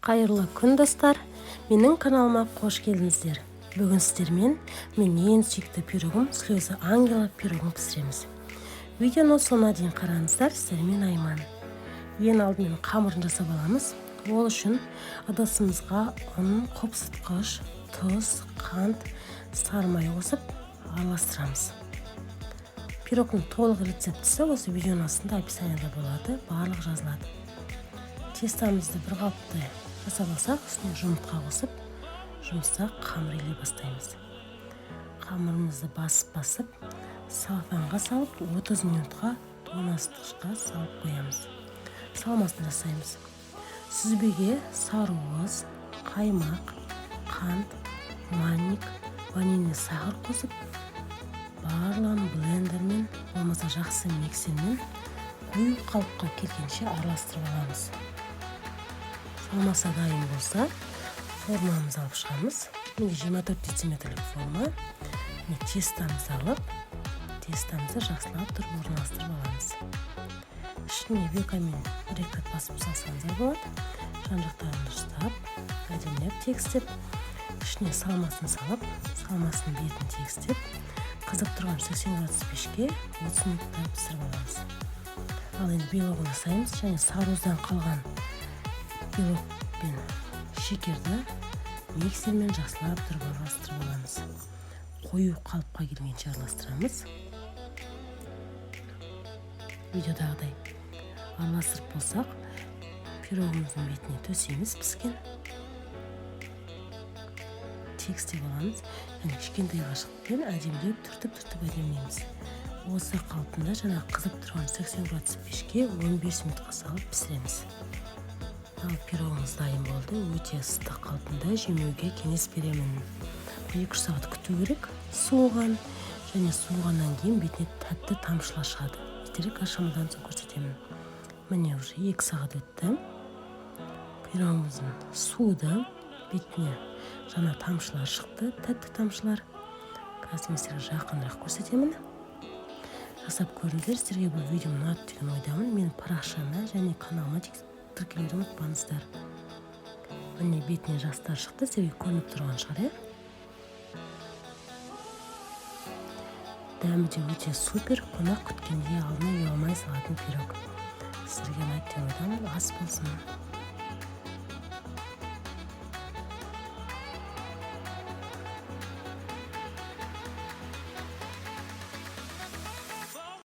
Қайырлы күн, достар! Менің каналыма қош келдіңіздер. Бүгін сіздермен мен ең сүйікті пирогым «Слезы ангела» пирогын пісіреміз. Видеоны соңына дейін қараңыздар. Сіздермен Айман. Ең алдымен қамырын жасап аламыз. Ол үшін ыдысымызға ұн, қопсытқыш, тұз, қант, сары май қосып араластырамыз. Пирогтың толық рецептісі осы видеоның астында, описанияда болады, барлығы жазылады. Тестомызды бір қалыпты жасап алсақ, үстіне жұмыртқа қосып, жұмсақ қамыр илей бастаймыз. Қамырымызды басып-басып, целлофанға салып, 30 минутқа тоңазытқышқа салып қоямыз. Салмасын жасаймыз. Сүзбеге сарыуыз, қаймақ, қант, манник, ванильный сахар қосып, барлығын блендермен болмаса жақсы миксермен қою қалыпқа келгенше араластырып аламыз. Салмасы дайын болса, формамызды алып шығамыз. Менде 24 дециметрлік форма. Міне, тестомызды алып, тестомызды жақсылап тұрып орналастырып аламыз. Ішіне вилкамен бір екі рет басып салсаңыздар болады. Жан жақтарын дұрыстап, әдемілеп тегістеп, ішіне салмасын салып, салмасының бетін тегістеп, қызып тұрған 80 градус пешке 30 минутта пісіріп аламыз. Ал енді белогын жасаймыз және сарыуыздан қалған белок пен шекерді миксермен жақсылап тұрып араластырып аламыз. Қою қалыпқа келгенше араластырамыз. Видеодағыдай араластырып болсақ, пирогымыздың бетіне төсейміз. Піскен тегістеп аламыз және кішкентай қашықпен әдемілеп түртіп-түртіп әдемілейміз. Осы қалпында жаңағы қызып тұрған 80 градус пешке 15 минутқа салып пісіреміз. Ал пирогымыз дайын болды. Өте ыстық қалпында жемеуге кеңес беремін. 2-3 сағат күту керек суыған, және суығаннан кейін бетіне тәтті тамшылар шығады. Сіздерге қазір шамадан соң көрсетемін. Міне, уже 2 сағат өтті, пирогымыздың суыды, бетіне жаңа тамшылар шықты, тәтті тамшылар. Қазір мен сіздерге жақынырақ көрсетемін. Жасап көріңіздер. Сіздерге бұл видео ұнады деген ойдамын. Менің парақшама және каналыма тіркелуді ұмытпаңыздар. Міне, бетіне жастар шықты, сіздерге көрініп тұрған шығар, иә? Дәмі де өте супер. Қонақ күткенде алдына ұялмай салатын пирог. Сіздерге ұнайды деп ойдамын. Ас болсын!